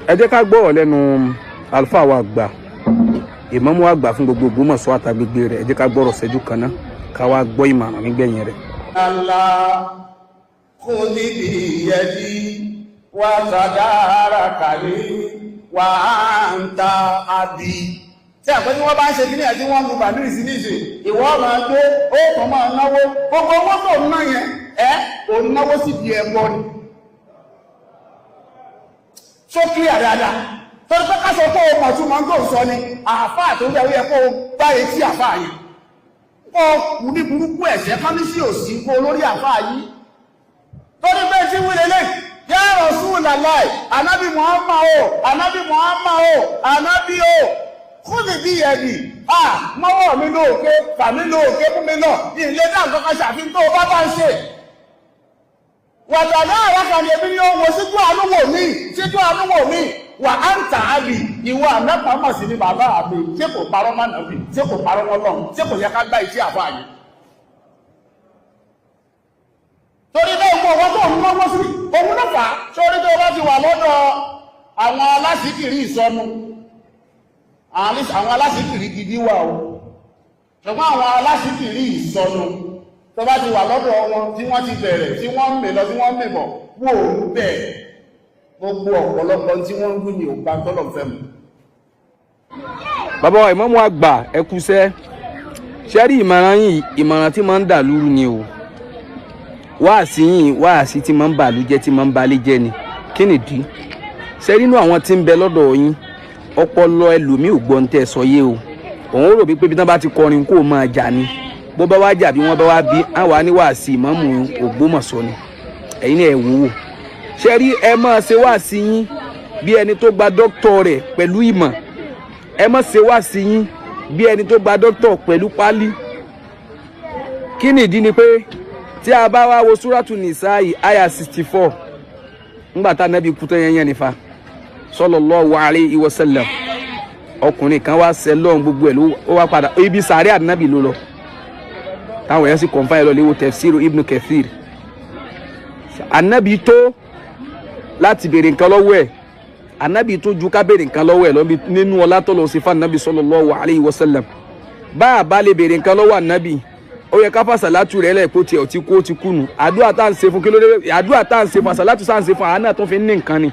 Ẹ jẹ́ ká gbọ́rọ̀ lẹ́nu àlùfáà wa àgbà, ìmáàmù àgbà fún gbogbo Ògbómọ̀ṣọ́ àtàgbègbè rẹ̀. Ẹ jẹ́ ká gbọ́rọ̀ ṣẹ́jú kan náà, ká wá gbọ́ ìmọ̀ràn nígbẹ̀yìn rẹ̀. Allah khudhi biyadi wa tadarakali wa anta abi. Tí àpẹ́ tí wọ́n bá ń ṣe kíní àti wọ́n ń lu bàndírì sí níṣe, ìwọ máa gbé ó kàn máa náwó. Gbogbo owó tó ń ná yẹn, ẹ́ ò ń náwó sí di ẹbọ ni. Ṣó clear dáadáa? Torí pé ká sọ pé o mọ̀ tún máa ń tó sọ ni, àáfàá tó yẹ ó yẹ kó o bá etí àáfàá yẹn. Kó kù ní burúkú ẹ̀ṣẹ̀ kámísì òsì kó lórí àáfàá yìí. Torí pé tí wílé lè ya Rasulullah, Ànábì Muhammad o, Ànábì Muhammad o, Ànábì o, kúlì bí ẹ̀dì, à mọ́wọ́ mi lóòké, fàmí lóòké fún mi náà, ilé náà kankan ṣàfihàn tó bá bá ń ṣe. Wàtàdá àràkà ni èmi ni ó wo síjú àánú wò mí, síjú àánú wò mí, wà á ń tà á bì, ìwọ ànápamọ̀ sí ni bàbá mi, ṣé kò parọ́ mọ́ nàbì, ṣé kò parọ́ mọ́ lọ́hùn, ṣé kò yẹ ká gbá iṣẹ́ àfáà yìí? Torí bẹ́ẹ̀ gbọ́ ọwọ́ tó ń náwó sí òun ló fà á. Sórí tó bá ti wà lọ́dọ̀ àwọn aláṣìkiri ìsọnù, àwọn aláṣìkiri gidi wà o, ṣùgbọ́n àwọn aláṣìkiri ìsọnù, tó bá ti wà lọ́dọ̀ wọn tí wọ́n ti bẹ̀rẹ̀, tí wọ́n ń mè lọ, tí wọ́n ń mè bọ̀, wò ó bẹ̀ gbogbo ọ̀pọ̀lọpọ̀ tí wọ́n ń wí ní ògbà tọ́lọ̀ fẹ́ mu. Bàbá wa ìmáàmù àgbà, ẹ kúṣẹ́. Ṣé rí ìmọ̀ràn yìí, ìmọ̀ràn tí máa ń dà lúrú ni o. Wáàsí yìí, wáàsí tí máa ń bàlú jẹ́, tí máa ń balẹ̀ jẹ́ ni. Kí nìdí? Ṣé nínú àwọn tí ń bẹ lọ́dọ̀ yín, ọpọlọ ẹlòmíì ò gbọ́ ń tẹ́ sọ yé o. Òun rò bí pé bí wọ́n bá ti kọrin kó o máa jà ni. Bó bá wá jà, bí wọ́n bá wá bí àwa ní wáàsí ìmáàmù Ògbómọ̀ṣọ́ ni. Ẹ̀yin náà ẹ wò ó. Ṣé rí, ẹ máa ṣe wáàsí yín bí ẹni tó gba dókítọ̀ rẹ̀ pẹ̀lú ìmọ̀. Ẹ má ṣe wáàsí yín bí ẹni tó gba dókítọ̀ pẹ̀lú pálí. Kí nìdí ni pé tí a bá wá wo Súrátù Nìsáì àyà 64, ńgbà tá Nábì kú tán yẹn nífa sallallahu alayhi wa sallam, ọkùnrin kan wá ṣẹ lọ́hùn, gbogbo ẹ̀ ló wá padà ibi sàárẹ̀ ànábì ló lọ, táwọn èèyàn sì kọ̀ǹfà ẹ̀ lọ léwo tafsiru Ibn Kathir. Ànábì tó láti béèrè nǹkan lọ́wọ́ ẹ̀, ànábì tó ju ká béèrè nǹkan lọ́wọ́ ẹ̀ lọ nínú ọlá tó lọ sí fún ànábì sallallahu alayhi wa sallam. Bá a bá lè béèrè nǹkan lọ́wọ́ ànábì, ó yẹ ká fàṣàlátù rẹ̀ lẹ̀ kó tiẹ̀ ti kú, ó ti kú nù. Àdúrà tá à ń ṣe fún, kí ló dé? Àdúrà tá à ń ṣe fún, àṣàlátù tá à ń ṣe fún, àánà tó fi ń ní nǹkan ni.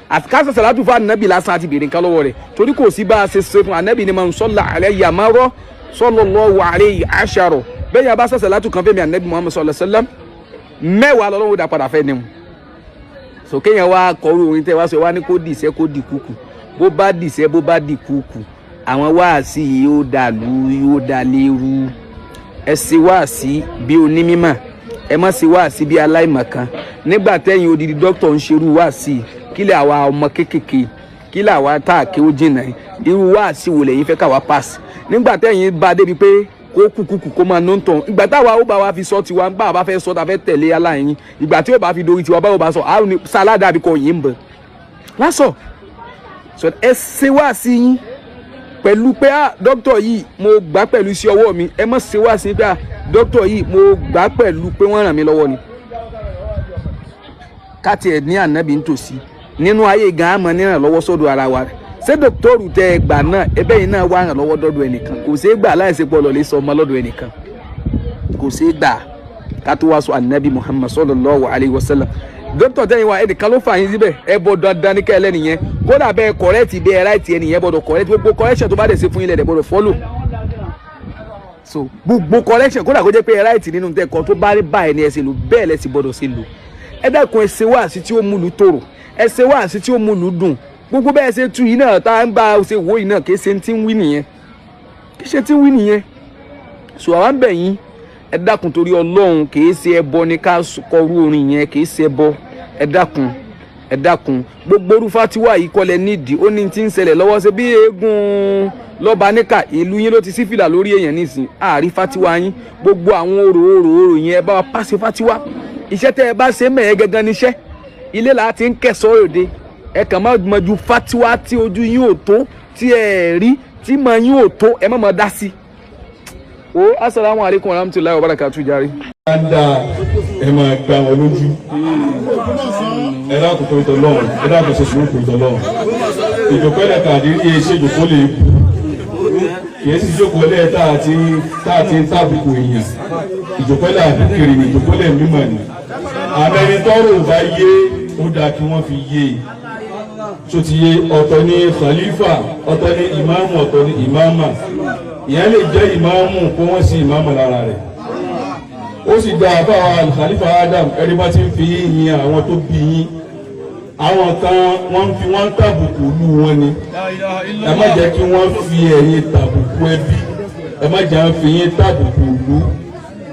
Àti ká fàṣàlátù fún ànábì lásán àti béèrè nǹkan lọ́wọ́ rẹ̀, torí kò sí bá a ṣe ṣe fún ànábì ni man salla alayya marra sallallahu alayhi ashara. Bẹ́ẹ̀ yà bá ṣàṣàlátù kan fẹ́mi ànábì Muhammad sallallahu alayhi wa sallam, 10 lọ́lọ́wọ́ dá padà fẹ́ ni mu. Sòkè yẹn wá kọrú orin tẹ́ wá sọ wá ní kó dìṣẹ́, kó dì kúkú, bó bá dìṣẹ́, bó bá dì kúkú, àwọn wáàsí yìí ó dà lú, yóò dà lérú. Ẹ ṣe wáàsí bí onímímọ̀, ẹ má ṣe wáàsí bí aláìmọ̀kan. Nígbà tẹ́yìn odidi dókítà ń ṣerú wáàsí, kílẹ̀ àwa ọmọ kéékèèké, kílẹ̀ àwa tá a kéwó jìnnà, irú wáàsí wo lẹ́yìn fẹ́ káwa pass? Nígbà tẹ́yìn bá débi pé kó kúkúkú kó máa ná tán, ìgbà táwa ó bá wa fi sọ tiwa, bá a bá fẹ́ sọ, ta fẹ́ tẹ̀lé aláìyín, ìgbà tí ó bá fi dorí tiwa, báwo bá sọ àrùn ní sáládà àbí kò yín ń bọ̀ lásọ̀ sọ. Ẹ ṣe wáàsí yín pẹ̀lú pé ah, dókítà yìí, mo gbà pẹ̀lú iṣẹ́ ọwọ́ mi. Ẹ má ṣe wá sí pé ah, dókítà yìí, mo gbà pẹ̀lú pé wọ́n ràn mí lọ́wọ́ ni. Káti ẹ̀ ní ànábì nítòsí nínú ayé gan àmọ́ nírànlọ́wọ́ sọ́dọ̀ ara wa. Ṣé dókítọ̀rù tẹ ẹ gbà náà, ẹbẹ́ yìí náà wá ràn lọ́wọ́ dọ́dọ̀ ẹnìkan? Kò ṣeé gbà láìsí pọ̀ lọ́lẹ́ sọ ọmọ lọ́dọ̀ ẹnìkan, kò ṣeé gbà ká tó wá sọ ànábì Muhammad sallallahu alayhi wa sallam. Dókítà tẹ́yìn wa, ẹnìkan ló fà yín síbẹ̀. Ẹ bọ́ dandan ní kẹ́lẹ́ nìyẹn. Kódà bẹ́ẹ̀ correct, bẹ́ẹ̀ right, ẹnìyẹn gbọ́dọ̀ correct. Gbogbo correction tó bá dẹ̀ ṣe fún yín lẹ̀ gbọ́dọ̀ follow. So gbogbo correction, kódà kó jẹ́ pé right nínú tẹ́kọ̀ tó bá rí báyìí ni ẹ ṣe lò, bẹ́ẹ̀ lẹ sì gbọ́dọ̀ ṣe lò. Ẹ dákun, ẹ ṣe wáàsí tí ó múlu tòrò, ẹ ṣe wáàsí tí ó múlu dùn. Gbogbo bẹ́ẹ̀ ṣe tú yìí náà, tá à ń bá ṣe wò yìí náà, kì í ṣe tí ń wí nìyẹn, kì í ṣe tí ń wí nìyẹn. So àwa ń bẹ̀ yín, ẹ dákun torí Ọlọ́run. Kì í ṣe ẹbọ ni ká kọrú orin yẹn, kì í ṣe ẹbọ. Ẹ dákun, ẹ dákun. Gbogbo orúfà tí wà yìí kọlẹ̀ nídìí, ó ní tí ń ṣẹlẹ̀ lọ́wọ́. Ṣe bí eégún lọ́ba níkà ìlú yín ló ti sí fìlà lórí èèyàn nísìn, àárí fatiwa yín. Gbogbo àwọn orò orò orò yẹn, ẹ bá wa pàṣẹ fatiwa. Iṣẹ́ tẹ́ ẹ bá ṣe mẹ́ẹ̀ẹ́ gangan níṣẹ́ ilé là á ti ń kẹsọ́ òde. Ẹ kàn má mọ ju fatiwa tí ojú yín ò tó, tí ẹ rí tí mọ yín ò tó, ẹ má mọ dá sí. O, asalaamualeykum wa rahmatulahi wa barakatuh jàre. Ń da ẹ máa gba wọn lójú. Ẹ dákun tó ìtọ́ lọ́rùn, ẹ dákun ṣe sùúrù tó ìtọ́ lọ́rùn. Ìjòkó ẹ̀ka àdírí yẹ ṣe ìjòkó lè kú. Kìí sì jókòó lẹ́ẹ̀ tá a ti ń tàbùkù èèyàn. Ìjòkó lẹ̀ àbíkiri ni, ìjòkó lẹ̀ mímọ̀ ni. Àmẹ́ni tọ́rọ̀ ò bá yé, ó dáa kí wọ́n fi yé e tó ti yé. Ọ̀tọ̀ ní khalifa, ọ̀tọ̀ ní ìmáàmù, ọ̀tọ̀ ní ìmáàmà. Ìyẹn lè jẹ́ ìmáàmù kó wọ́n sí ìmáàmù lára rẹ̀. Ó sì gba àbáwá Khalifa Adam, ẹni bá ti ń fi yín yin àwọn tó bí yín. Àwọn kan wọ́n ń fi wọ́n tàbùkù lù wọ́n ni. Ẹ má jẹ́ kí wọ́n fi ẹ̀yin tàbùkù ẹbí, ẹ má jẹ́ fi yín tàbùkù lù.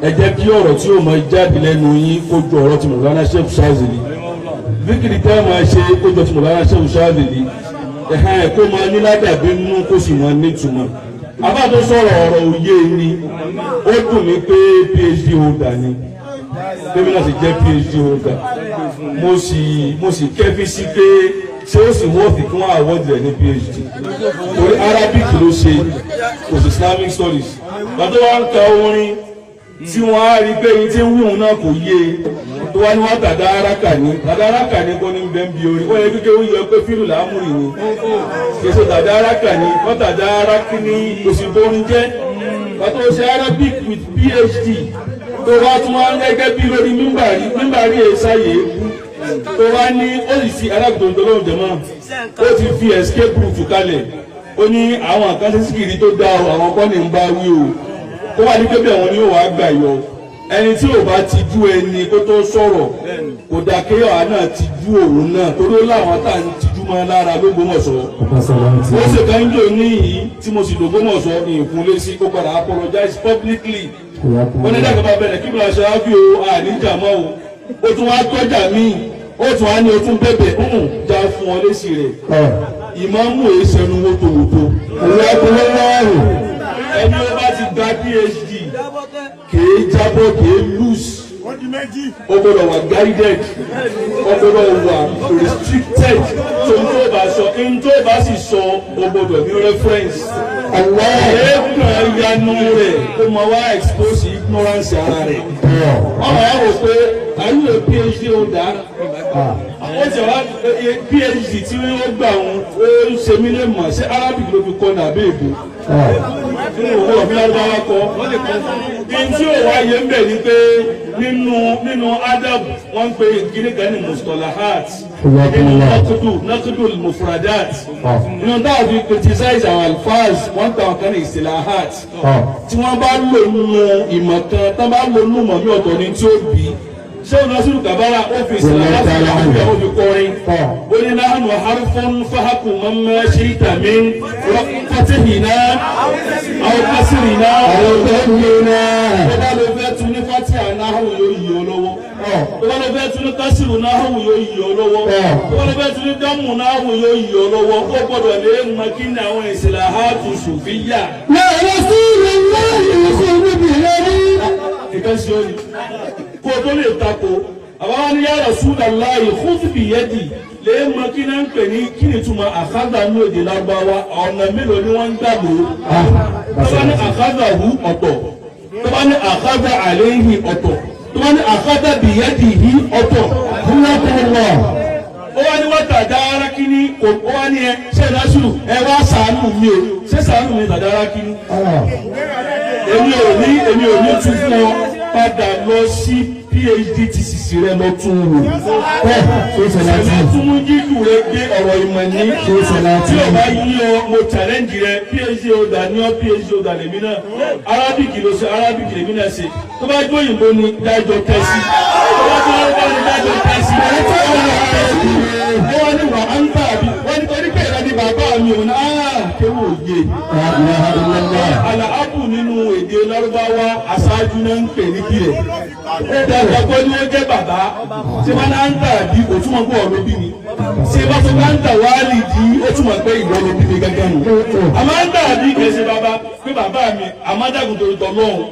Ẹ jẹ́ kí ọ̀rọ̀ tí yóò máa jáde lẹ́nu yín kó ju ọ̀rọ̀ tí Mọ̀lánà Sheikh Shazili, zikiri tẹ́ ẹ máa ṣe kó jọ tí Mọ̀lánà Sheikh Shazili, ẹ̀hán ẹ̀ kó máa ní ládàbí nínú, kó sì máa nítumọ̀. Àbá tó sọ̀rọ̀, ọ̀rọ̀ òye ni. Ó dùn mí pé PhD holder ni. Bébí náà sì jẹ́ PhD holder, mo sì kẹ́fí sí pé ṣé ó sì wọ́ọ̀fì kí wọ́n award rẹ̀ ní PhD, torí Arabic ló ṣe, kò sí Islamic studies. Gbàtọ́ wa ń ka orin tí wọ́n á rí pé yín tí ń wíwùn náà kò yé e, tó wá ní wọ́n tàdá araka ní tàdá araka ní kò ní bẹ́ẹ̀ bí orin ó yẹ kékeré, ó yẹ pé fílù làámùrì ni kèso tàdá araka ní wọ́n tàdá araka ní kò sì borin jẹ́. Pàtó ṣe Arabic with PhD, tó wá tún wá gẹ́gẹ́ bí lórí mímbàrí, mímbàrí èsáyè ewu tó wá ní ó sì fi arákùnrin tó lóhùn jẹ̀mọ́, ó ti fi escape route kalẹ̀. Ó ní àwọn àkànṣe síkìrì tó dá o, àwọn kọ́ni ń bá wí o, kó wá ní pé bí àwọn ni ó wàá gbà yọ. Ẹni tí ò bá ti jú ẹni kó tó sọ̀rọ̀, kò dà kéèyàn náà ti jú òun náà, torí ó láwọn tá à ń tijú mọ́ lára l'Ógbómọ̀ṣọ́. Ó sì kàn ń jò níyì tí mo sì l'Ógbómọ̀ṣọ́ ní ìfúnlé sí, ó padà apologize publicly. Ó ní dàgbà bá bẹ̀rẹ̀ kí bí wọ́n ṣe á fi o àníjà mọ́ o. Ó tún wá tọ́jà míì, ó tún wá ní o tún bẹ̀bẹ̀ ń já fún ọ lésì rẹ̀. Ìmáàmù èé sẹnu wótòwótò. Ẹni ó bá ti gba PhD kìí jábọ́, kìí loose. Ó gbọ́dọ̀ wà guided, ó gbọ́dọ̀ wà restricted tó ń tó bá sọ, ń tó bá sì sọ, ó gbọ́dọ̀ ní reference. Èékàn yanu rẹ̀ kó máa wá expose ignorance ara rẹ̀. Ọmọ ẹ wò pé, are you a PhD holder? Ó ti wá PhD tí ó gbà ń, ó ń ṣe mí lè mọ̀ ṣé Arabic ló fi kọ́ ní àbí èbó nínú òwò ọ̀bí lárúbáwá kọ́. Ní tí ò wá yé ń bẹ̀ ni pé nínú adab, wọ́n ń pe kíní kan ní mustalahat, nínú nakudu mufradat, nínú táwọn fi criticize àwọn alfaz, wọ́n ń pa àwọn kan ní istilahat tí wọ́n bá lò nínú ìmọ̀ kan, tán bá lò nínú ìmọ̀ mi, ọ̀tọ̀ ni tí ó bí. Ṣé o Nasiru Kabara, ó fi istilahat ó fi kọrin, ó ní nahnu harfun fahakum mamma shi'ta min fatihina aw kasrina. Tó bá lọ fẹ́ tún ní fatiha náhù, yóò yí ọ lọ́wọ́. Tó bá lọ fẹ́ tún ní kásìrù náhù, yóò yí ọ lọ́wọ́. Tó bá lọ fẹ́ tún ní dámù náhù, yóò yí ọ lọ́wọ́. Ó gbọ́dọ̀ lè mọ kí ni àwọn istilahatu sufiyya. يا رسول الله خذ بيدي. Ìkan ṣe ó ní kó o tó lè tako àwọn ní ya Rasulullahi khudh biyadi, lè mọ kí náà ń pè ní kí ni túmọ̀ akhadha ní èdè Lárúbáwá, ọ̀nà mélòó ni wọ́n ń gbà lò ó. Tó bá ní akhadhahu, ọ̀tọ̀. Tó bá ní akhadha alayhi, ọ̀tọ̀. Tó bá ní akhadha biyadihi, ọ̀tọ̀. Ó wá ní wọ́n tàdára kíní kò, ó wá ní ẹ ṣe ìdásùn, ẹ wá ṣàánú mi o, ṣé ṣàánú mi tàdára kíní. Èmi ò ní tún fún ọ, padà lọ sí PhD thesis rẹ, lọ tún wò. Ṣẹlẹ tún mú jíjù rẹ gbé ọ̀rọ̀ ìmọ̀ ní tí o bá yí ọ. Mo challenge rẹ, PhD holder ní ọ, PhD holder lèmi náà. Arabic ló ṣe, Arabic lèmi náà ṣe. Tó bá jó òyìnbó ni dájọ́ tẹ́sí, tó bá jó òyìnbó ni dájọ́ tẹ́sí. Ó wá ní wà á ń tà bí wọ́n ní torí pé ìrẹ́ni bàbá mi ò ní áà kéwò yé. Àlàábù nínú èdè Lárúbáwá, aṣáájú náà ń pè ní bílẹ̀ dàgbà kọ́ ni ó jẹ́ bàbá. Tí wọ́n náà ń tà bí, kò túmọ̀ pé ọ̀rọ̀ bí mi. Ṣé bá tó bá ń tà wáálì di, ó túmọ̀ pé ìwọ ló bí mi gángan nù. Àmọ́ ń tà bí kìí ṣe bàbá pé bàbá mi. Àmọ́ dàgùn torí tọ́ lọ́hùn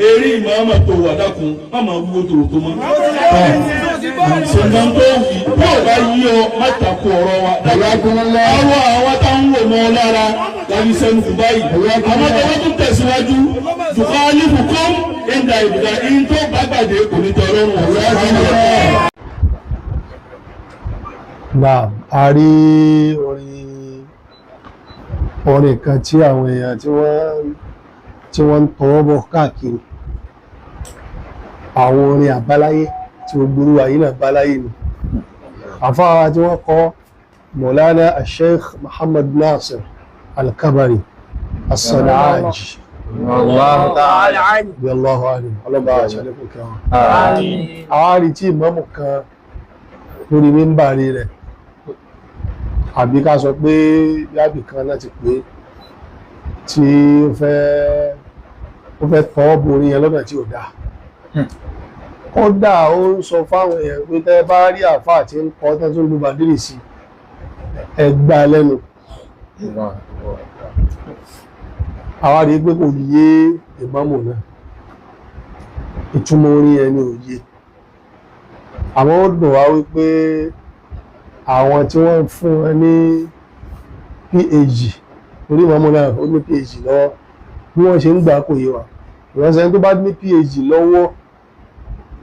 eré ìmọ̀ ọmọ tó wà, dákun má máa wúwo tòrò tó mọ́. Ṣùgbọ́n tó wì bí ò bá yí ọ, má takò ọ̀rọ̀ wa. Ọ̀rọ̀ àwọn táwọn wò kò mọ́ ọ lára láti sẹ́nu kù báyìí. Àmọ́ tọ́wọ́ tún tẹ̀síwájú tùkọ́ kọ́ ìdá ìbùdá ìyín tó bá gbàdé kò ní tẹ ọlọ́run ọ̀rọ̀. Naam, a rí orin orin kan tí àwọn èèyàn tí wọ́n ń tọwọ́ bọ̀ káàkiri, àwọn orin àbáláyé tí gbogbo wa yìí náà báláyé ni. Àfáà tí wọ́n kọ, Mọ̀lánà Sheikh Muhammad Nasir Al-Kabari As-San'aji Allahu anhu, ọlọ́ba àṣàlẹ́kùn kẹwọn. Àwọn àrí tí ìmáàmù kan lórí mímbàrí rẹ̀, àbí ká sọ pé yábì kan láti pé tí ó fẹ́ tọwọ́ borí yẹn lọ́nà tí ò dáa. Kódà ó ń sọ fáwọn èèyàn pé tẹ́ bá rí àáfàá tí ń kọ́ tẹ́ tó ń lu bàdírì sí, ẹ gbá lẹ́nu. Àwa rí i pé kò yé ìmáàmù náà, ìtumọ̀ orin yẹn ni ò yé. Àmọ́ ó dùn wá wípé àwọn tí wọ́n ń fún wọn ní PhD orí ìmáàmù náà, ó ní PhD lọ́wọ́, bí wọ́n ṣe ń gbà kò yé wa. Ìránṣẹ́ tó bá ní PhD lọ́wọ́,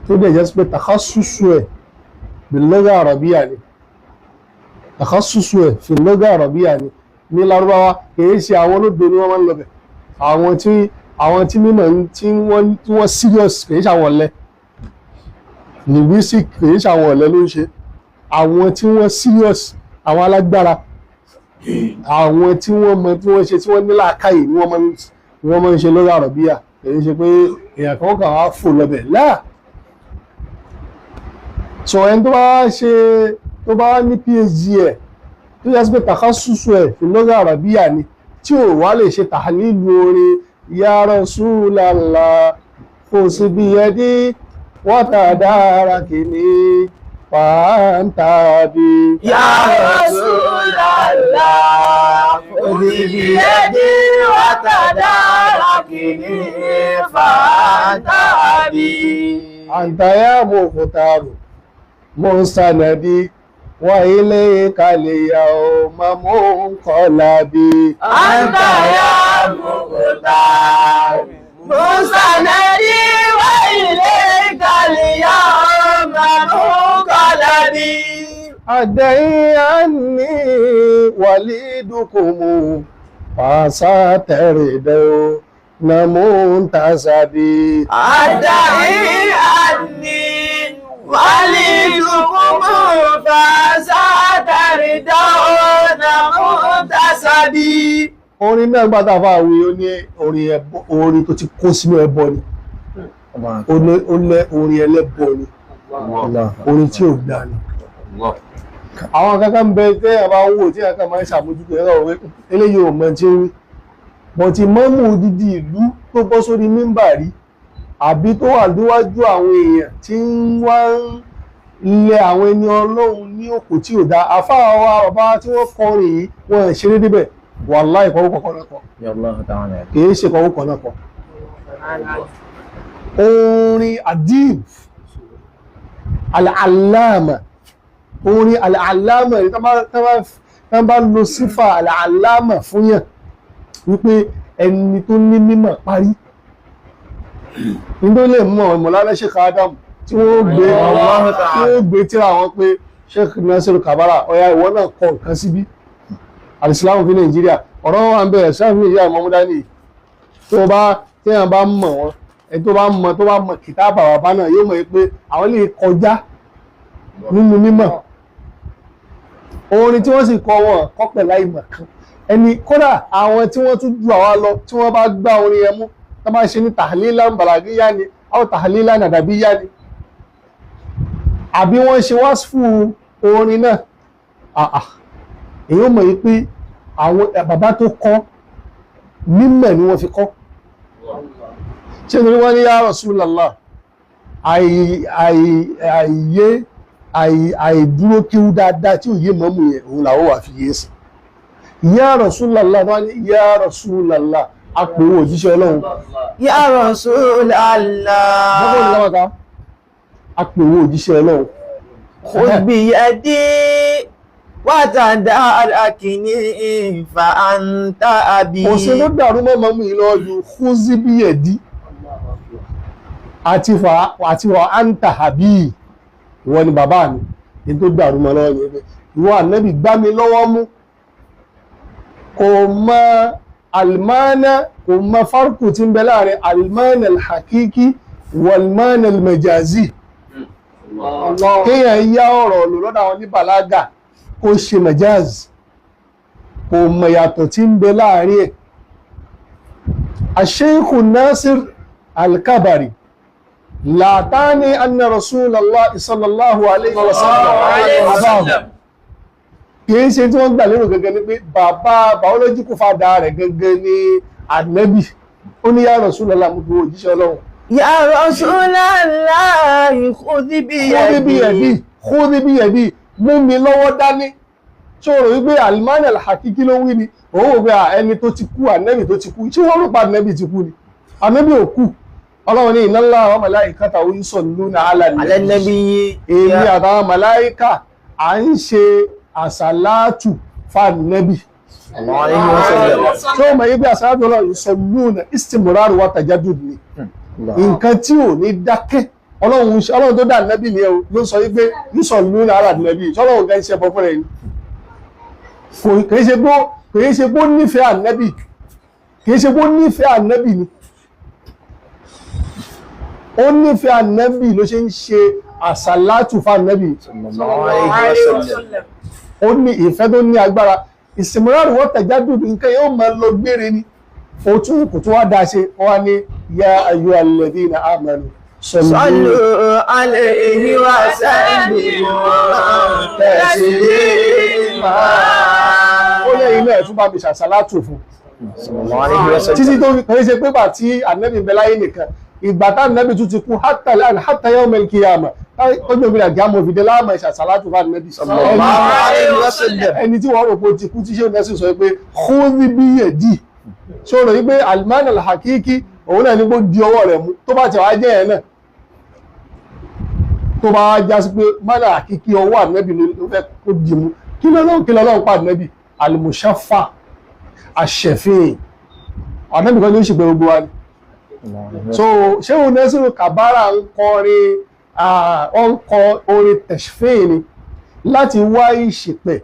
tó dẹ̀ jẹ́ pé takhassusu ẹ̀ bil-lugha arabiyya ni, takhassusu ẹ̀ fil-lugha arabiyya ni, ní Lárúbáwá, kìí ṣe àwọn olódo ni wọ́n máa ń lọ bẹ̀. Àwọn tí mímọ̀ tí wọ́n serious, kìí ṣe àwọn ọ̀lẹ linguistic, kìí ṣe àwọn ọ̀lẹ ló ń ṣe. Àwọn tí wọ́n serious, àwọn alágbára, àwọn tí wọ́n mọ tí wọ́n ṣe, tí wọ́n ní làákàyè ni wọ́n máa ń ṣe lórí àrọ̀bíyà. Kìí ṣe pé èèyàn kan kàn á fò lọ́bẹ̀ láà. Sọ ẹni tó bá ṣe, tó bá ní PhD ẹ̀, tó yẹ sí pé takhassusu ẹ̀ fi lugha àràbíyà ni, tí ò wá lè ṣe tahlilu orin ya Rasulallah khudh biyadi wa tadarakini fa'anta bi. Ya Rasulallah, khudh biyadi wa tadarakini fa'anta bi. Anta ya mukhtaru mustanadi wa ilayka al-yawma munqalabi. Anta ya mukhtar mustanadi wa ilayka al-yawma munqalabi. Adai anni walidukum fasatardaw namuntasabi. Adai anni walidukum fasatardawna muntasabi. Orin náà gbádà fáwí, ó ní orin ẹbọ, orin tó ti kó sínú ẹbọ ni. Ó lẹ orin ẹlẹ́bọ ni, orin tí ò gbà ni. Àwọn kankan ń bẹ tẹ́ ẹ bá ń wò tí ẹ kàn máa ń ṣàmójútó ẹ̀rọ òwe, eléyìí ò mọ tí ó wí bọ̀tí. Mọ́mù odidi ìlú tó bọ́ sórí mímbàrí àbí tó wà níwájú àwọn èèyàn tí ń wá ń lẹ àwọn ẹni Ọlọ́run ní òkú tí ò dáa. Àfáà wa, bàbá tí wọ́n kọrin yìí, wọ́n ṣeré débẹ̀. Wàláhì, ìkọ̀wé kọ̀ọ̀kan náà kọ, kìí ṣe kọ̀wé kan náà kọ. Orin adib al-allama, orin al-allama rí tán bá lo sífà al-allama fún yàn wípé ẹni tó ní mímọ̀ parí ní tó lè mọ̀ Mọ̀lánà Sheikh Adam tí wọ́n gbé tíra wọn pé Sheikh Nasiru Kabara, ọ̀yà ìwọ náà kọ nǹkan síbí, alìsílámù fi Nàìjíríà, ọ̀rọ̀ wà ń bẹ̀rẹ̀ sílámù fi Nàìjíríà mọ́múdání. Tó bá téèyàn bá mọ̀ wọ́n, ẹni tó bá mọ̀ kìtàbà bàbá náà yóò mọ̀ pé àwọn lè kọjá nínú mímọ̀. Orin tí wọ́n sì kọ, wọn kọ́ pẹ̀lú àìmọ̀ kan ẹni. Kódà àwọn tí wọ́n tún ju àwa lọ, tí wọ́n bá gbá orin yẹn mú, tó bá ṣe ní tahlilan balagiyya ni àwọn tahlilan adabiyya ni, àbí wọ́n ṣe wasfu orin náà, àà èyí ó mọ̀ yí pé àwọn bàbá tó kọ́, mímọ̀ ni wọ́n fi kọ́. Ṣé nítorí wọ́n ní ya Rasulullah, àìyé àìdúró kíú dáadáa tí ò yé mọ́mù yẹn, òun làwọn wà fi yé sí ya Rasulullah. Wọ́n ní ya Rasulullah, apòwò òjíṣẹ́ Ọlọ́run. Ya Rasulallah. Bọ́kọ̀ ní láwọ́ta apòwò òjíṣẹ́ Ọlọ́run. Khudh biyadi وتداركني فأنت أبي. Kò sí ló dàrú mọ́ mọ́mú yìí lọ́wọ́ ju khudh biyadi àti fa àti wa anta abi, ìwọ ni bàbá mi. Ní tó dàrú mọ́ lọ́wọ́ yẹn pé ìwọ ànábì gbá mi lọ́wọ́ mú, kò mọ almana, kò mọ farku tí ń bẹ láàrin almana alhakiki walmana almajazi. Kéèyàn yá ọ̀rọ̀ lò lọ́dọ̀ àwọn oníbàlágà kó ṣe majaz, kò mọ yàtọ̀ tí ń bẹ láàrin ẹ̀. Asheikh Nasir Al-Kabari látàní anna Rasulallah sallallahu alayhi wa sallam abahu, kìí ṣe tí wọ́n gbà lérò gẹ́gẹ́ ni pé bàbá biological father rẹ̀ gẹ́gẹ́ ni ànábì. Ó ní ya Rasulallah, mú gbogbo òjíṣẹ́ Ọlọ́run. يا رسول الله خذ khudh بيدي. biyadi, khudh biyadi, mú mi lọ́wọ́ dání. Tí ó rò wípé alimani alhakiki ló ń wí ni? Òun wò pé ẹni tó ti kú, ànábì tó ti kú, tí wọ́n rò pa ànábì ti kú ni? Ànábì ò kú. Ọlọ́run ní inna Allaha wa malaikatahu yusalluna ala على النبي. èmi àtàwọn màláíkà à ń ṣe àsàlátù fànẹ́bì. عليه وسلم. Tí ó mọ̀ yí pé àsàlátù Ọlọ́run yusalluna istimrar wa tajaddud ni, nǹkan tí ò ní dákẹ́. Ọlọ́run Ọlọ́run tó dá nẹ́bì ni ẹ o ló sọ wípé yusalluna ala nẹ́bì. Ṣọlọ́run gan ṣe bọ́ fúnra ẹni? Kò kìí ṣe pé, kìí ṣe pé ó nífẹ̀ẹ́ ànẹ́bì, kìí ṣe pé ó nífẹ̀ẹ́ ànẹ́bì ni. Ó nífẹ̀ẹ́ ànẹ́bì ló ṣe ń ṣe àsàlátù fún ànẹ́bì. عليه وسلم. Ó ní ìfẹ́ tó ní agbára, ìsìnmọ́ràn wọ́n tẹ̀jádù, nǹkan yóò máa lọ gbére ni. Ó tún kò tún wá dáa ṣe, wọ́n wá ní ya ayyuhal ladhina amanu sallu صلوا عليه وسلموا تسليما. Ó lẹ́yìn náà tún bá mi ṣàṣàlátù fún عليه وسلم. títí tó fi kàn ṣe pé bà tí ànẹ́bì ń bẹ láyé nìkan, ìgbà tá ànẹ́bì tún ti kú, hatta al-an hatta yawm al-qiyamah, ó gbé mi àgbà mọ̀ fìdí láàmú ìṣàṣàlátù fún ànẹ́bì. عليه وسلم. Ẹni tí wọ́n rò pé ó ti kú, tí ṣé nẹ́sì sọ pé khudh biyadi, ṣé o rò wípé alman alhakiki òun náà ní kó di ọwọ́ rẹ̀ mú? Tó bá ti wá jẹ́ ẹ̀ náà, tó bá já sí pé mánà hakiki ọwọ́ ànẹ́bì ló fẹ́ kó di mú, kí lọ́lọ́run, kí lọ́lọ́run pa ànẹ́bì alimushafa aṣẹ̀fín, ànẹ́bì kan ní ó ṣègbè gbogbo wa ni. So ṣé òun nẹ́sìrò kàbára ń kọrin, ó ń kọ orin tẹ̀sífín ni láti wá ìṣìpẹ̀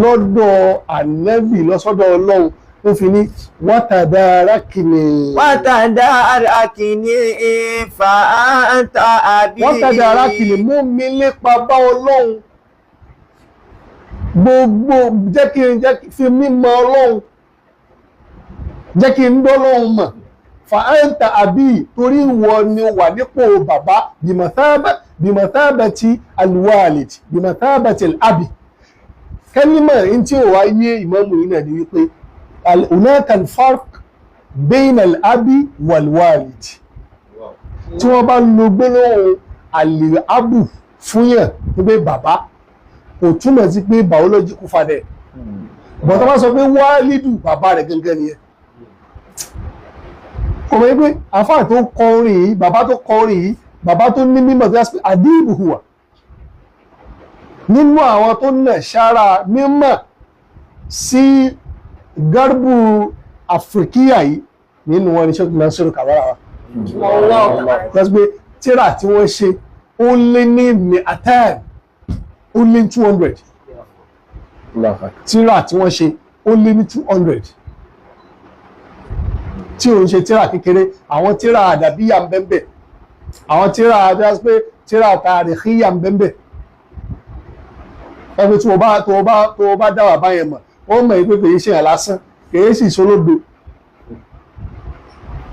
lọ́dọ̀ ànẹ́bì lọ́sọ́dọ̀ Ọlọ́run, ó fi ní wátàdárákìnì. وتداركني فأنت أبي. Wátàdárákìnì, mú mi lépa bá Ọlọ́run, gbogbo jẹ́ kí n jẹ́ fi mímọ̀ Ọlọ́run, jẹ́ kí n dọ́lọ́run mọ̀, fa'anta àbí, torí ìwọ ni wà nípò bàbá, bimathabati alwalid, bimathabati alabi. Kẹ́límọ̀ in tí ó wá yé ìmámù yìí náà ni wípé hunaka alfarq bayna al-abi wal-walid. Tí wọ́n bá lo gbólóhùn al-abu fún yàn wípé bàbá, kò túmọ̀ sí pé biological father, bọ̀ tó bá sọ pé wálídù, bàbá rẹ̀ gangan nìyẹn. Kò mọ̀ wípé àfáà tó kọ orin yìí, bàbá tó kọ orin yìí, bàbá tó ní mímọ̀ tó yá sí pé àdíìbù hùwà nínú àwọn tó nà sára mímọ̀ sí garbu Afrikiya yìí, nínú wọn ni Sheikh Nasiru Kabara wa lọ́sí pé tíra tí wọ́n ṣe ó lé ní mi'atan, ó lé ní 200 tíra tí wọ́n ṣe, ó lé ní 200, tí ò ń ṣe tíra kékeré. Àwọn tíra àdàbíyà ń bẹ́ńbẹ́, àwọn tíra àdàbí pé tíra tàríkíyà ń bẹ́ńbẹ́. Ẹgbẹ́ tí o bá dá wà báyẹn mọ̀, ó mọ̀ pé kìí ṣe lásán, kìí sì ṣolódo.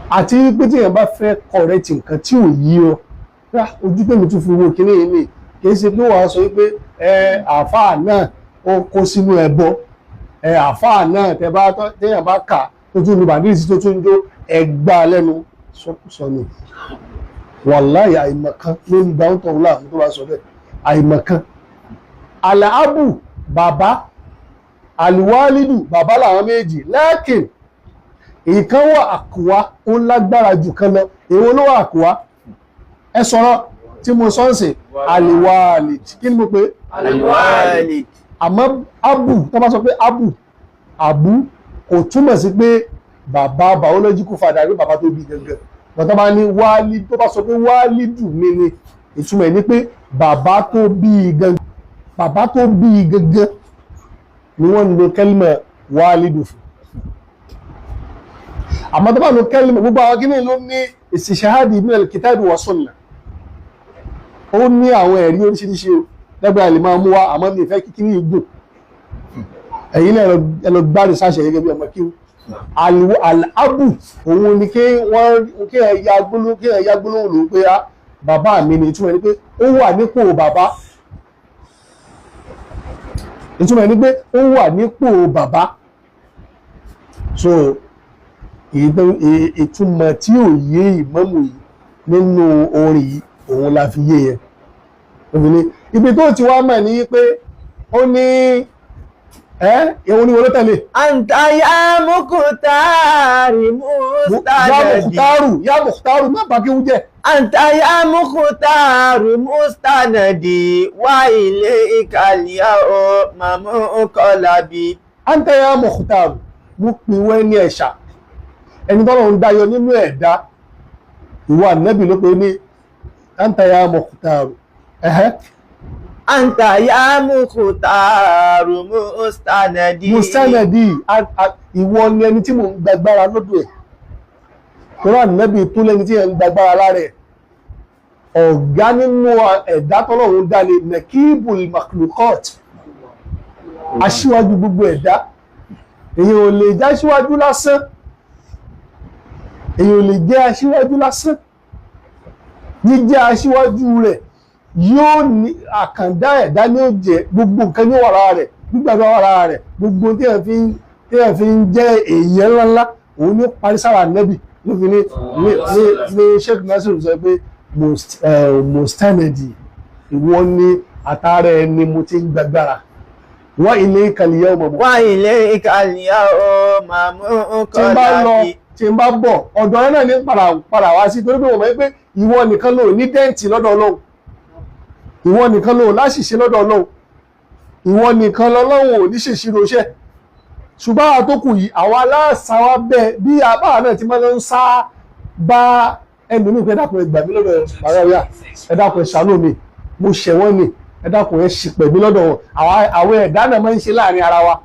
Àti pé tí èèyàn bá fẹ́ correct nǹkan tí ò yí ọ, ojú pé mi tún fi wo kíní yìí ni, kìí ṣe pé wàá sọ wípé ẹ àáfàá náà ó kó sínú ẹbọ, ẹ àáfàá náà tẹ bá téèyàn bá kà tó tún lu bàndírì sí, tó tún jó ẹgbàá lẹ́nu sọkúsọ ni. Wàláyé, àìmọ̀kan ló ń gba ń tọ̀hún láàmú tó bá sọ bẹ́ẹ̀, àìmọ̀kan. Àlàábù bàbá, àlùwálìdù bàbá làwọn méjì, lẹ́kìn ìkan wà àkùwá, ó lágbára jù kan lọ. Èwo ló wà àkùwá? Ẹ sọ̀rọ̀ tí mo sọ ń sìn, àlùwálìd. Kí ni mo pè? Àlùwálìd. Àmọ́ abu, tó bá sọ pé abu, abu kò túmọ̀ sí pé bàbá biological father, pé bàbá tó bí gangan. Wọ́n tó bá ní wálí, tó bá sọ pé wálídù mi ni, ìtumọ̀ ẹ̀ ni pé bàbá tó bí gangan, bàbá tó bí gangan ni wọ́n ń lo kẹ́límà wálídù fún. Àmọ́ tó bá lo kẹ́límà, gbogbo àwọn kíní ló ní istishhadi min al-kitabi wa sunnah, ó ní àwọn ẹ̀rí oríṣiríṣi o lẹ́gbẹ̀ẹ́ àlè máa mú wa. Àmọ́ mi ìfẹ́ kíkiri igbó, ẹ̀yin náà ẹ lọ gbá rìsáṣẹ̀ gẹ́gẹ́ bí ọmọ kí alábù òun ni kí wọ́n kí ẹ ya gbólóhùn, kí ẹ ya gbólóhùn ló pé á bàbá mi ni. Ìtumọ̀ ni pé ó wà nípò bàbá, ìtumọ̀ ni pé ó wà nípò bàbá. So ìtumọ̀ tí ò yé ìmámù yìí nínú orin yìí, òun la fi yé yẹn. Obìnrin ibi tó ti wá mọ̀ ní pé ó ní ẹ́ ìwọ̀n ní wọlé tẹ̀lé. أنت يا مختار Ya مستندي. Mukhtaru, ya Mukhtaru, má bàá kí wú jẹ́. أنت يا مختار مستندي وإليك اليوم منقلبي. Anta ya Mukhtaru, mo pè wọ́n ní ẹ̀ṣà, ẹni tọ́lọ̀ ń dáyọ nínú ẹ̀dá, ìwọ ànábì ló pe ní anta ya Mukhtaru. Ẹ̀hẹ́. أنت يا مختار مستندي. Musanadi, ìwọ ni ẹni tí mò ń gbàgbára lọ́dọ̀ ẹ̀. Tọ́lá ànábì tó lẹ́ni tí ẹ̀ ń gbàgbára lára ẹ̀, ọ̀gá nínú ẹ̀dá tọ́lọ́run dá ní nakibul makhluqat, aṣíwájú gbogbo ẹ̀dá. Èyàn ò lè jẹ́ aṣíwájú lásán, èyàn ò lè jẹ́ aṣíwájú lásán. Jíjẹ́ aṣíwájú rẹ̀ yóò ní àkàndá ẹ̀dá ní ó jẹ́, gbogbo nǹkan ní ó wà lára rẹ̀, gbígbàgbọ́ wà lára rẹ̀, gbogbo tí ẹ̀ fi ń jẹ́ èèyàn ńláńlá, òun ní ó parí sára nẹ́bì. Ló fi ní Sheikh Nasir sọ pé mustanadi, ìwọ ni àtàrà ẹni mo ti ń gbàgbára, wá ilé ìkàlìyà ọmọ mọ̀. وإليك اليوم Tí n bá lọ, منقلبي. tí n bá bọ̀, ọ̀dọ̀ ẹ náà ní padà padà wá sí, torí pé wọ́n mọ̀ pé ìwọ nìkan ló ní dẹ́ǹtì lọ́dọ̀ Ọlọ́run, ìwọ nìkan ló láṣìṣe lọ́dọ̀ Ọlọ́run, ìwọ nìkan lọ́lọ́run ò ní ṣèṣirò iṣẹ́. Ṣùgbọ́n àwọn tó kù yìí, àwọn aláṣà wa bẹ́ẹ̀ bí abáwa náà ti máa ń sá bá ẹlòmíì pé ẹ dákun, ẹ gbà mí lọ́dọ̀ bàbá ọ̀yà, ẹ dákun, ẹ ṣàánú mi, mo ṣẹ̀ wọ́n ni, ẹ dákun, ẹ ṣìpẹ̀ mí lọ́dọ̀ wọn. Àwọn ẹ̀dá náà máa ń ṣe láàrin ara wa.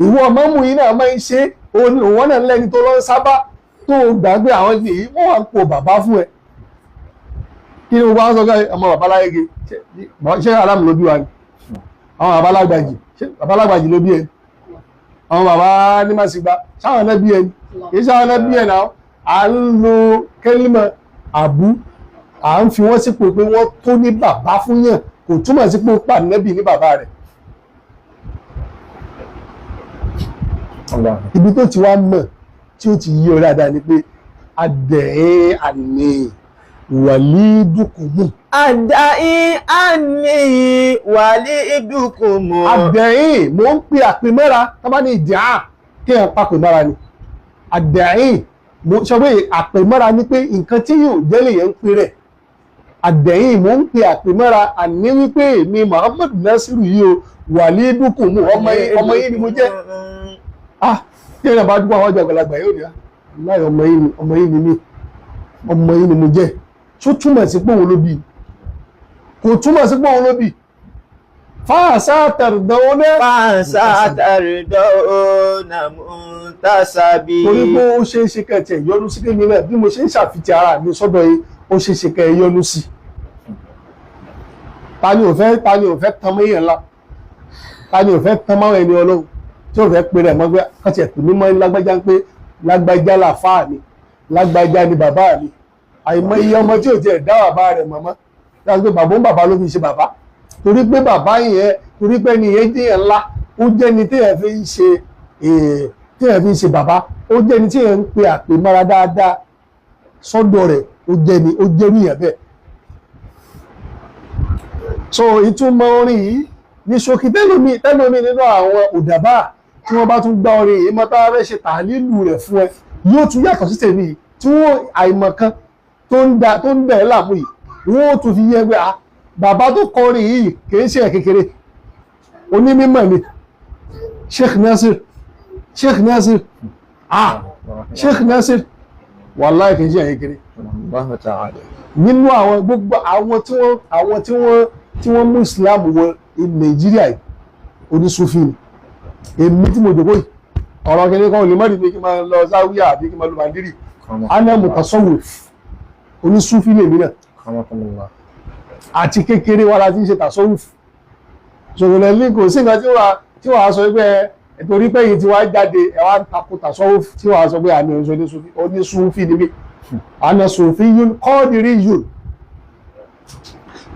Ìwọ mọ́mú yìí náà máa ń ṣe, òun náà lẹ́ni tó lọ ń sábà tó gbàgbé àwọn yìí, wọ́n wà ń po bàbá fún ẹ. Kí ni gbogbo àwọn sọ pé ọmọ bàbá láyége, ṣé aláàmù ló bí wa ni? Àwọn bàbá lágbàjì, ṣé bàbá lágbàjì ló bí ẹ? Àwọn bàbá ní màsígbà, sáwọn náà bí ẹ ni? Kì í sáwọn náà bí ẹ náà. À ń lo kẹ́límọ̀ àbú, à ń fi wọ́n sípò pé wọ́n tó ní bàbá fún yàn, kò túmọ̀ sí pé ó pàdánẹ́bì ní bàbá rẹ̀. Ibi tó ti wá mọ̀ tí ó ti yí ọ dáadáa ni pé adẹ̀ẹ́ àní wàlídùkùmù. Àdáyé àní wàlídùkùmù. Adẹ̀ẹ́, mò ń pe àpèmọ́ra, tó bá ní ìdíà kí ẹ̀ pàpèmọ́ra ni. Adẹ̀ẹ́, mo sọ pé àpèmọ́ra ni pé nǹkan tí yóò jẹ́ lè yẹn ń pe rẹ̀. Adẹ̀ẹ́, mò ń pe àpèmọ́ra àní wípé èmi Muhammadu Nasiru yìí o, wàlídùkùmù, ọmọ yìí ni mo jẹ́. Ah, tí èèyàn bá dúpọ̀ àwọn àgbàlagbà yóò ní láì ọmọ yìí ni, ọmọ yìí ni mí, ọmọ yìí ni mo jẹ́. Tó túmọ̀ sí pé òun ló bí? Kò túmọ̀ sí pé òun ló bí. Fáàsá tẹ̀rẹ̀dọ́nà. Fáàsá tẹ̀rẹ̀dọ́nà múntàsábí. Torí pé ó ṣeé ṣe kẹ̀tẹ̀ yọnu sí kémi náà bí mo ṣe ń ṣàfihàn ara mi sọ́dọ̀ yìí, ó ṣeé ṣe kẹ̀ yọnu sí. Ta ni ò fẹ́, ta ni ò fẹ́ tan mọ́ èèyàn ńlá? Ta ni ò fẹ́ tan mọ́ ẹni Ọlọ́run tí ò fẹ́ pe rẹ̀ mọ́ pé kọ́tì ẹ̀pẹ́ mímọ́ lágbájá, ń pé lágbájá làfáà mi, lágbájá ni bàbá mi? Àìmọ̀ iye ọmọ tí ò tiẹ̀ dá bàbá rẹ̀ mọ̀mọ́ láti pé bàbá ń bàbá ló fi ṣe bàbá, torí pé bàbá yẹn, torí pé ẹni yẹn jẹ́ yẹn ńlá, ó jẹ́ ni téèyàn fi ń ṣe, téèyàn fi ń ṣe bàbá, ó jẹ́ ni téèyàn ń pe àpè mọ́ra dáadáa sọ́dọ̀ rẹ̀, ó jẹ́ ni ó jẹ́ níyàn bẹ́ẹ̀. So ìtumọ̀ orin yìí ní ṣókí. Tẹ́lómi tẹ́lómi nínú àwọn òdàbà tí wọ́n bá tún gbá orin yìí mọ́tà fẹ́ ṣe tàlílù rẹ̀ fún ẹ, yóò tún yàtọ̀ sí tèmi yìí tí wọ́n àìmọ̀ kan tó ń da tó ń bẹ̀ láàmú yìí, wọ́n ó tún fi yẹ pé ah, bàbá tó kọrin yìí kìí ṣe ẹ̀ kékeré. Onímọ̀ ni Sheikh Nasir, Sheikh Nasir, ah, Sheikh Nasir, wàláì kìí ṣe ẹ̀yìn kiri. Nínú àwọn gbogbo àwọn tí wọ́n àwọn tí wọ́n tí wọ́n mú Islam wọ Nàìjíríà yìí, onísúfì ni. Èmi tí mo jòkó yìí, ọ̀rọ̀ kìíní kan ò lè mọ́rin pé kí n máa lọ záwíyà àbí kí n máa lu bàndírì. Ana mutasawwif, onísúfì lèmi náà. Àti kékeré wa la ti ń ṣe tasawuf. Ṣòwòlẹ̀ ní kò sí nǹkan tí wàá sọ pé torí pé yìí tí wàá jáde ẹ wá ń takò tasawuf, tí wàá sọ pé àmì onísúfì, onísúfì ni mí. Ana sufiyyun qadiriyyun,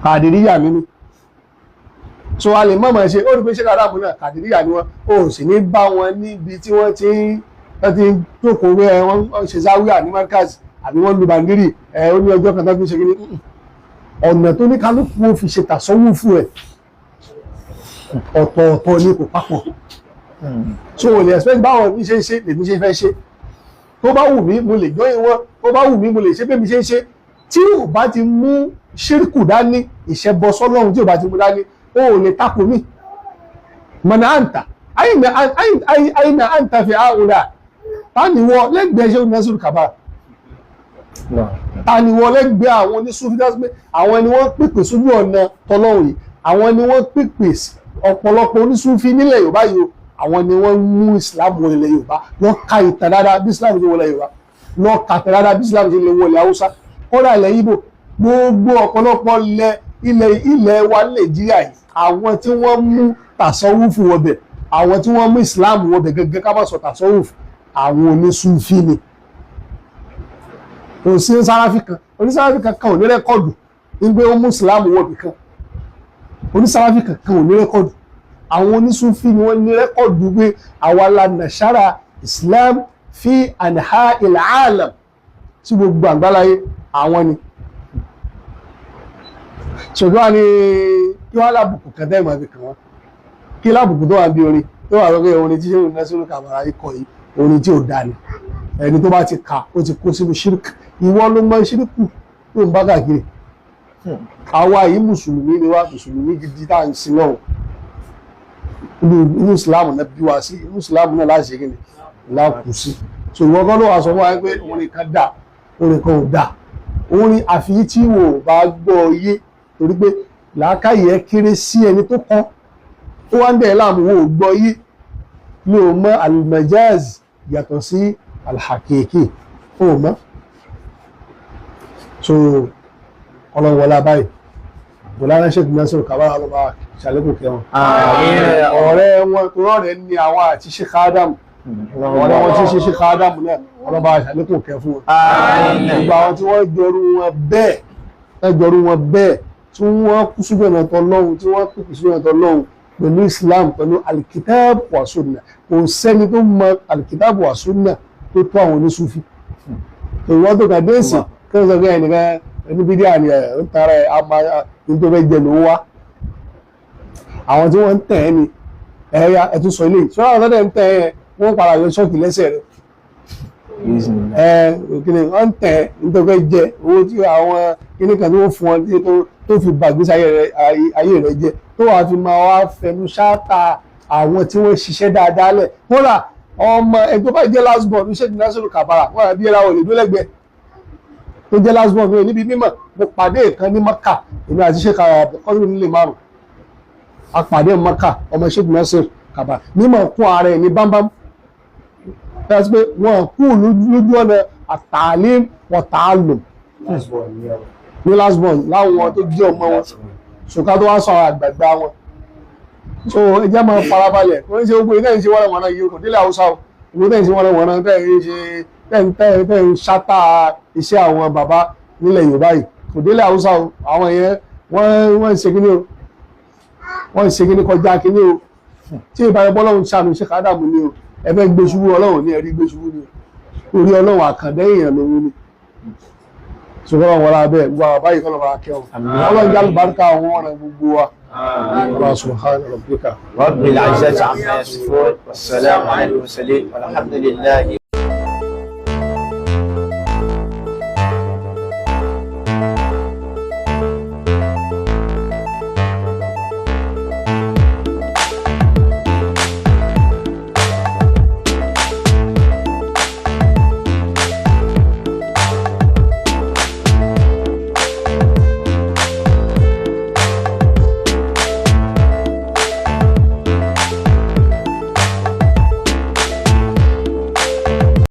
kàdìríyà mímí. So a lè mọ̀mọ̀ ṣe ó rí pé ṣé kàdàmù náà kàdìríyà ni wọ́n, ó sì ní bá wọn níbi tí wọ́n ti ń jókòó pé wọ́n ṣe záwíà ní markaz àbí wọ́n lu bàndírì ẹ, ó ní ọjọ́ kan tó fi ṣe kí ni. Ọ̀nà tó ní kálukú ó fi ṣe tàsọ́wùfù ẹ̀ ọ̀tọ̀ọ̀tọ̀ ni, kò papọ̀. So o lè expect báwọn mi ṣe ń ṣe lèmi ṣe fẹ́ ṣe. Tó bá wù mí, mo lè join wọn. Tó bá wù mí, mo lè ṣe bẹ́ẹ̀ mi ṣe ń ṣe. Tí ò bá ti mú ṣírkù dání, ìṣẹ́bọ sọ́lọ́run, tí ò bá ti mú dání, o ò lè takò mí. Mọ̀nà àǹtà àyìnà àǹtà fi àwùrà, ta ni wọ lẹ́gbẹ̀ẹ́ ṣé Nasiru Kabara? Ta ni wọ lẹ́gbẹ̀ẹ́ àwọn onísúfí? Dá sí pé àwọn ni wọ́n pèpè sójú ọ̀nà tọlọ́run yìí, àwọn ni wọ́n pèpè ọ̀pọ̀lọpọ̀ onísúfí nílẹ̀ Yorùbá yìí o. Àwọn ni wọ́n mú Islam wọlé ilẹ̀ Yorùbá. Lọ ka ìtàn dáadáa bí Islam ṣe wọlé Yorùbá, lọ ka ìtàn dáadáa bí Islam ṣe lè wọlé Haúsá, kódà ilẹ̀ Ìgbò, gbogbo ọ̀pọ̀lọpọ̀ ilẹ̀ wa Nàìjíríà yìí, àwọn tí wọ́n mú tàsọ́wúfù wọbẹ̀, àwọn tí wọ́n mú Islam wọbẹ̀ gẹ́gẹ́, ká má sọ tàsọ́wúfù, àwọn onísúfí ni. Kò sí onísáráfì kan, onísáráfì kankan ò ní record nígbé ó mú Islam wọbì kan. Onísáráfì kankan ò ní record. Àwọn onísúfí ni wọ́n ní record pé àwa la nàṣàrà Islam fi anha il alam tí gbogbo àgbáláyé, àwọn ni. Ṣòkè wá ní kí wọ́n lábùkù kan tẹ́ ìmọ̀ fi kàn wọ́n, kí lábùkù tó wà bí orin tó wà lókè, orin tí Shehu Nasiru Kabara ikọ̀ yìí, orin tí ò dá ni. Ẹni tó bá ti kà ó ti kó sínú ṣírìkì. Ìwọ ló mọ ṣírìkù tó ń bá káàkiri. Àwa yìí, mùsùlùmí ni wá, mùsùlùmí gidi tá à ń sin náà. Inú ìsìláàmù náà bí wa sí, inú ìsìláàmù náà láti ṣe kí ni láàkú sí. So ìwọ kọ́ ló wà sọ fún wa pé orin kan dà, orin kan ò dà. Orin àfi tí wò bá gbọ́ yé, torí pé làákàyè ẹ kéré sí ẹni tó kọ́, ó wá ń dẹ̀ láàmú. Wò ó gbọ́ yé mi ò mọ al-majaz yàtọ̀ sí al-haqiqi, ó mọ̀. So ọlọ́run wọlé abáyé bọ̀lá ránṣẹ́ ìgbìmọ̀ sọ̀rọ̀ kàbára ọlọ́ba ṣàlékún kẹwọn. Ọ̀rẹ́ wọn tó rọ̀rẹ́ ní àwọn àti Sheikh Adam, ọ̀rẹ́ wọn tí ṣe Sheikh Adam náà, ọlọ́ba ṣàlékún kẹ fún wọn. Gbogbo àwọn tí wọ́n jọrú wọn bẹ́ẹ̀, tẹ́ jọrú wọn bẹ́ẹ̀, tí wọ́n kú sójú ọ̀nà tọ́lọ́hun, tí wọ́n kú sójú ọ̀nà tọ́lọ́hun pẹ̀lú Islam, pẹ̀lú alikitab wa sunna. Kò sẹ́ni tó mọ alikitab wa sunna tó tó àwọn onísúfì. Ìwọ́n tó kà dé sí kí wọ́n sọ pé ẹnìkan ẹni bídíà ni ẹ̀ ń tara ẹ̀ àmà ní tó fẹ́ jẹ ló ń wá. Àwọn tí wọ́n ń tẹ̀ ẹ́ ni ẹ̀yà ẹ̀ tún sọ ilé yìí sọ́dọ̀, àwọn tó dẹ̀ ń tẹ̀ ẹ́, wọ́n padà yọ ṣọ́ọ̀kì lẹ́sẹ̀ rẹ̀ ẹ̀. Kíni wọ́n ń tẹ̀ ẹ́ ní tó fẹ́ jẹ, owó tí àwọn kíní kan tó fún ọ tí tó fi bàgbésí ayé rẹ̀ jẹ, tó wàá fi máa wá fẹnu ṣáàtà àwọn tí wọ́n ṣiṣẹ́ dáadáa lẹ̀. Kódà ọmọ ẹgbẹ́ bá jẹ́ last born ní Sheikh Nasiru Kabara, wọ́n rà bí ẹ̀rọ olè dólẹ́gbẹ̀ẹ́ tó jẹ́ last born mi níbi mímọ̀. Mo pàdé kan ní Maka, èmi àti Sheikh Abdulkadir nílé márùn, a pàdé Maka, ọmọ Sheikh Nasir Kabara, mímọ̀ kún ara ẹ̀ ní bámbám that's pé wọ́n kú lójú ọ̀nà at-ta'lim wa ta'allum ní last born láwọn tó jẹ́ ọmọ wọn. Ṣùkà tó wá sọ àwọn àgbààgbà wọn. So ẹ jẹ́ máa farabalẹ̀. Wọ́n ń ṣe gbogbo ilé ìṣe wọ́n wọ̀nà yìí, kò délé Haúsá o. Ìwé tẹ̀ ń ṣe wọ́n wọ̀nà, tẹ̀ ń ṣe, tẹ̀ ń ṣátà iṣẹ́ àwọn bàbá nílẹ̀ Yorùbá yìí, kò délé Haúsá o. Àwọn yẹn wọ́n ń ṣe kíní o, wọ́n ń ṣe kíní kọjá kíní o. Tí ìbára bọ́lọ́run ṣàánú ṣe kádàmù ni o. Ẹ fẹ́ gbé ṣubú, Ọlọ́run ní ẹ̀rí gbé ṣubú ni o. Orí Ọlọ́run àkàndẹ́ èèyàn lòun ni. Ṣùgbọ́n wọn lábẹ́ gbogbo àwọn báyìí kọ́ lọ́ba akẹ́wọ̀n Ọlọ́run jẹ́ àlùbáríkà àwọn ọ̀rẹ́ gbogbo wa. الله سبحان ربك رب العزة عما يصفون والسلام على المرسلين والحمد لله.